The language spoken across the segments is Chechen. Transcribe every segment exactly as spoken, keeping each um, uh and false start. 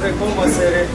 Прикол массеры.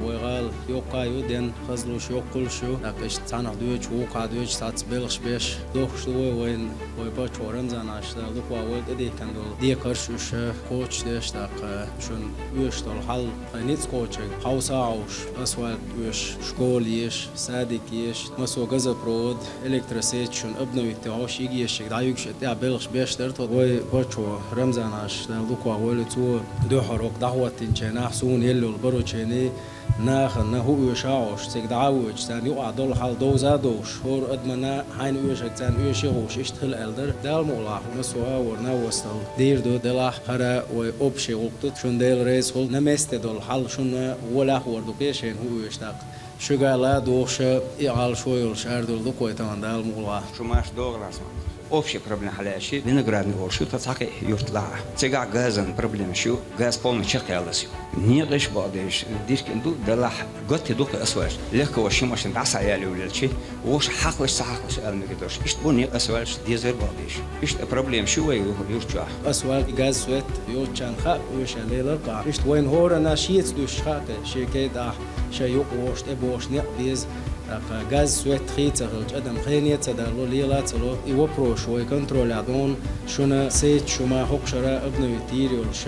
Вай гӀала йоккха ю, ден хазлуш, йоккхулш ю. ТӀаккха иштта цхьаннахьа доьдуш, вукхахьа доьдуш, цхьацца белхаш беш дохкуш ду вай, вайна, вай паччахьо Рамзан-Ӏаш, Дала дукха войла, тӀедехкина долу декхарш уьш кхочушдеш, тӀаккха шуна оьшуш долу хьал, тхайн ницкъ кхочург хьовса а хьовсуш, асфальт оьшуш, школа еш, садик еш, массо газопровод, электросеть шуна обновить деш, йигеш, дӀаюьгуш, тӀехь белхаш беш дара тхо. Вай паччахьо Рамзан-Ӏаш, Дала дукха войла, цо дуьххьара хӀокху дӀахӀоттийначу нах суна елла йолу поручени, нахана хӀу оьшу а оьшуш, цига дӀа а воьдуш, царна юкъахь долу хьал довза а довзуш, хӀора адамана хьайна оьшург царна оьший хууш, иштта хила аьлла дара. Дала мукъалахь, массо а агӀор новостал дийр ду, делахь, хӀара вай общий гӀуллакх ду, шуна Дела реза хуьлда, на месте долу хьал шуна гӀолехь а хуур ду, кхе шайна хӀу оьшу тӀаккха. Шуьга ла а духуш, и гӀала шо йолуш арадуьллу дукха вай тахана, Дала мукъалахь. Шу марша догӀу, Рамзан. Общая проблема хьалаьцчи, Виноградный олуш ю, тхан цхьа кхин юрт лахьа. Цигахь газан проблемаш ю, газ полный чекхъяьллас ю. Некъаш бакъдеш, диркин ду, делахь готти ду кхин асфальт. Легковой ши машина дӀасаяллавелчи, вовшах хьакхалаш, ца хьакхалаш ала мегар долуш. Иштта бу некъ асфальташ дезар бакъдеш. Иштта проблемаш ю вай ю-, юрт чохь. Асфальт, газ, свет йоцучарна хаьа, оьшуш лелар кху. Иштта вайна хӀоранна шеца дуьсуш хаьа кхе, шен кеда ахь, шайн юкъа вовшах, тӀе бовшах некъ беза. ТӀаккха газ, свет хи ца хилча, адам хене а ца дало, лела а ца ло. И вопрос вай контролехь ду, шуна сеть шу ма хӀокху шарахь обновить йийр йолуш,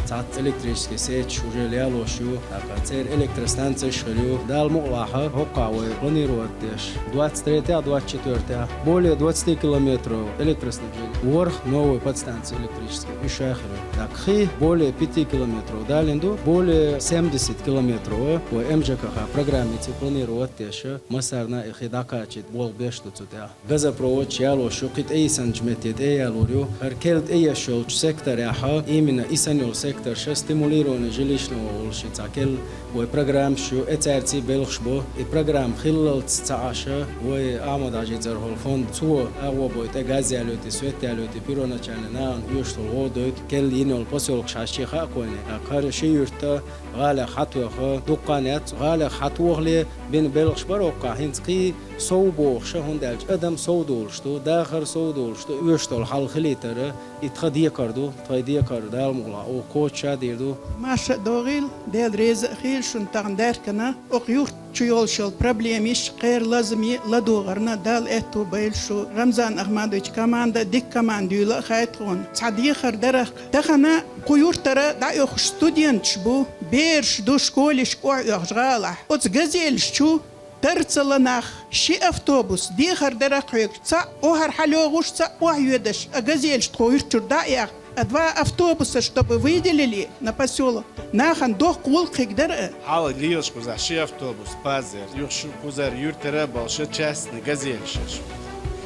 цхьацца электрический сеть шу уже лелош ю, тӀаккха церан электростанцеш хир ю. Дала мукъалахь, хӀокхахь вай планировать деш, двадцать третья, двадцать четвёртая, более двадцати километров электроснабжения. ВорхӀ новый подстанция электрическая, уьш а хир ю. ТӀаккха хи более пяти километров далийна ду, более семьдесят километров вай М Ж К Х программица планировать деш, массарна а и хи дӀакхачийта болх беш ду цу тӀехь. Газопроводаш ялош ю, кхин тӀейисинчу метте тӀе а ялор ю. ХӀара керла тӀееш йолчу секторехь, именно и санна йолу секторш, стимулирование жилищного олуш цхьа керла вай программаш ю, и цаьрца белхаш бо. И программа хиллалц ца Ӏаш, вай Ахьмад-Хьаьжин цӀарахула фонд, цо агӀо бойта, газ ялойтий, свет ялойтий, первоначальный нахана оьшуш долу гӀо дойту, керла йина йолу посёлкаш хьаьжча хаьа кхуьнан. ТӀаккха хӀара ши юьртан гӀалех хьатоьхна, дуккха а яц, гӀалех хьатохале бина белхаш бара хӀокхахь, хӀинца кхин сов бохуш, хӀунда аьлча адам сов долуш ду, дахар сов долуш ду, оьшуш долу хьал хилийтара, и тхан декхар ду, тхайн декхар, Дала мукъалахь, оха кхочуш а дийр ду. Марша а догӀийла, Дела реза а хуьлда шуна тахана даьхкина, оха юрт чу йолуш йолу проблемаш, кхеран лазамаш ладогӀарна Дала аьтто бойла шу, Рамзан Ахьмадович, команда, дика команда юйла а хаьа тхуна. Цхьа дехар дара-кх, тахана кху юьртара дӀаоьхуш студенташ бу, бераш ду школашка охьаоьхуш гӀалахь. Оцу газелаш чу тарцалла нах, ши автобус, дехар дара-кх хьоьга, цхьаъ охьара хьалйогӀуш, цхьаъ охьайоьдуш, а газелаш тхо юьрт чуьра дӀа а яьхна, а два автобуса, чтобы выделили на посёлок, нахана доккха гӀуллакх хир дара. Хьалха лелаш кхузахь ши автобус, Пазер, юха шу кхузара юьртара а болуш частный газелаш.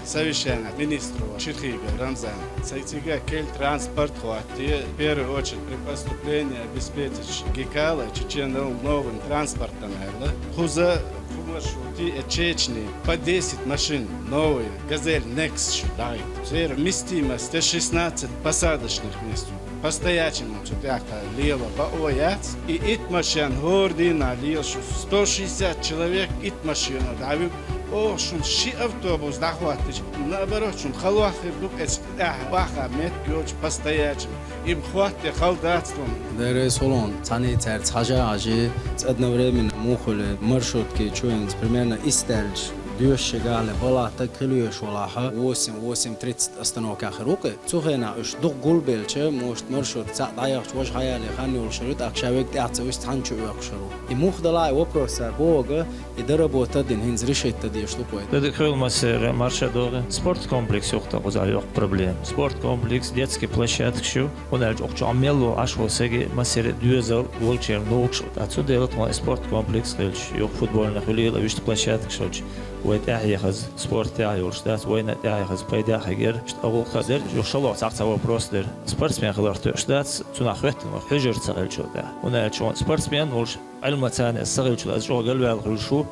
Совещание министру Ширхига Рамзана. Цай цига керла транспорт хӀоттае, в первую очередь при поступлении обеспечить ГИК-а, чечен-новым транспортом аьлла. Кхуза кху маршруте, э, Чечни по десять машин новые, Газель Next шу дӀахӀитта. Церан вместимость шестнадцать посадочных мест. По стоячему цу тӀехь лела бакъо яц. И итт машен хӀора дийнахь лела шу сто шестьдесят человек итт машено дӀавуьгу. Оха шуна ши автобус дӀахӀоттича, наоборот, шуна халох хир ду, эцу тӀехь баха меттиг йоцуш по стоячему. И хӀотте хала дац тхуна. Дера солон, цхьаьний цаьрца хьажа а хьажий, одновременно мухули маршрутки чуьнца примерно исс даьлча, доьшшигахьле балатта кхилоьш валахьа, восемь, восемь тридцать остановка хир ву кхе. Цу хенахь уьш дукха гулбелча, может, маршрут цхьаъ дӀаяхча, важа хьаяле хан йолуш хир ю, тӀаккха ша вега тӀехь ца вуьсу, цхьаьна чу оьхуш хир ву. И мух далахь, и вопрос цара бохург, и доработа а дина, хӀинца решить дан дезаш ду кхойта. Дадик хуьлу массеран, марша догӀи. Спорт комплекс юха тхан кхузахь йоккха проблема. Спорт комплекс, детский площадкаш ю, хӀунда аьлча оха чохь мел ву Ӏаш волу сага массеран доьзал волчеран лугӀуш. Ткъа цу дела тхуна спорт комплекс хилча, юха футбольный хуьлийла, вуьшта площадкаш хилча, вай тӀаьхьа яхаза, спорт тӀехь йолуш дац, вайна тӀаьхьа яхаза пайда а хьегара, иштта агӀулкха дерг, юха шалохь цхьаъ ца вопросаш дара. Спортсмен хиларх тоьуш дац, цунах хӀоьттина вай хьуьжар ца хилча тӀехь. ХӀунда аьлча хьуна спортсмен волуш, Ӏилма царна эс ца хилча, аз чӀогӀа галваьлла хуьлуш ву.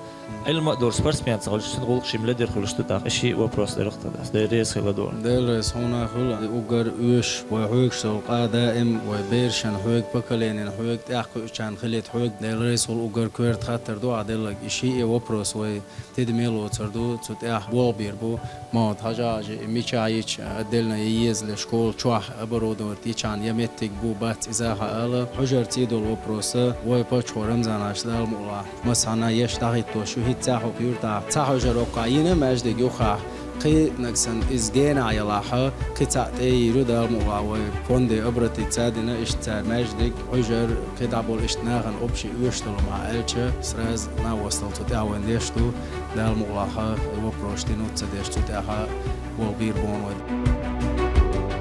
Ӏилма а дора спортсмен ца хилча, цуьнан гӀуллакх шимма ледара хуьлуш ду тӀаккха. И ши вопрос дара тхан. Дела реза хуьлда. Дела реза хьуна хуьлда. Уггар оьшуш вай хьоьгуш долу къа даим вай берашна хьоьгу, поколенина хьоьгу, тӀаьхьа кхуьучарна хилийта хьоьгу. Дела реза хуьлда, уггар коьрта хаттар ду ахь делларг. И ши вопрос вай тидаме лоцур ду, цу тӀехь болх бийр бу. Ма хӀоьттина хьажа-хьажа, и мичахь йича, отдельно я езале школа чохь оборудовать йичахьана я меттиг бу, бац иза хьаала. Хьуьжарца долу вопрос, вай паччахьо Рамзанаш, Дала мукъ лахь, массанхьа еш дӀахӀиттош ю, хӀинца хӀокху юьртахь цхьа хьуьжар, оккхахь йина маьждиг юххехь, кхин нагахь санна иза генахь ялахь, кхин цхьаъ тӀе а йийр ю, Дала мукъ лахь, вай фонде обратиться а дина, иштта цара маьждиг, хьуьжар, кхидӀа болу иштта нахана общий оьшуш долу ма аьлча, сразу накъосталла цу тӀехь вайн деш ду. Дала мукъ лахь, и вопрос дина ца деш, цу тӀехь болх бийр бу вай.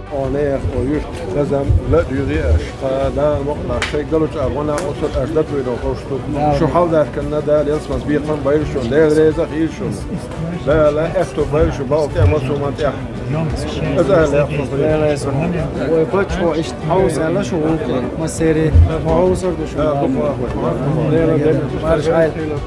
О, нехан, о, юьрт, хазам, ла дуьйгӀи аш, тха Дала мукъ лахь, шайн галучу агӀо накъосталла аш датуьйдал ховш ду. Шу хьалдаьхкина Дала ялсаманца бекхам байла шуна, Дела реза а хуьлда шуна. Дала аьтту байла шу балха тӀехь, массо а тӀехь. Иза аьлла, вай паччахьо иштта хьовса аьлла шу гӀуллакхе. Массеран хьовсур ду шу. Дела, Дела. Марша Ӏайла.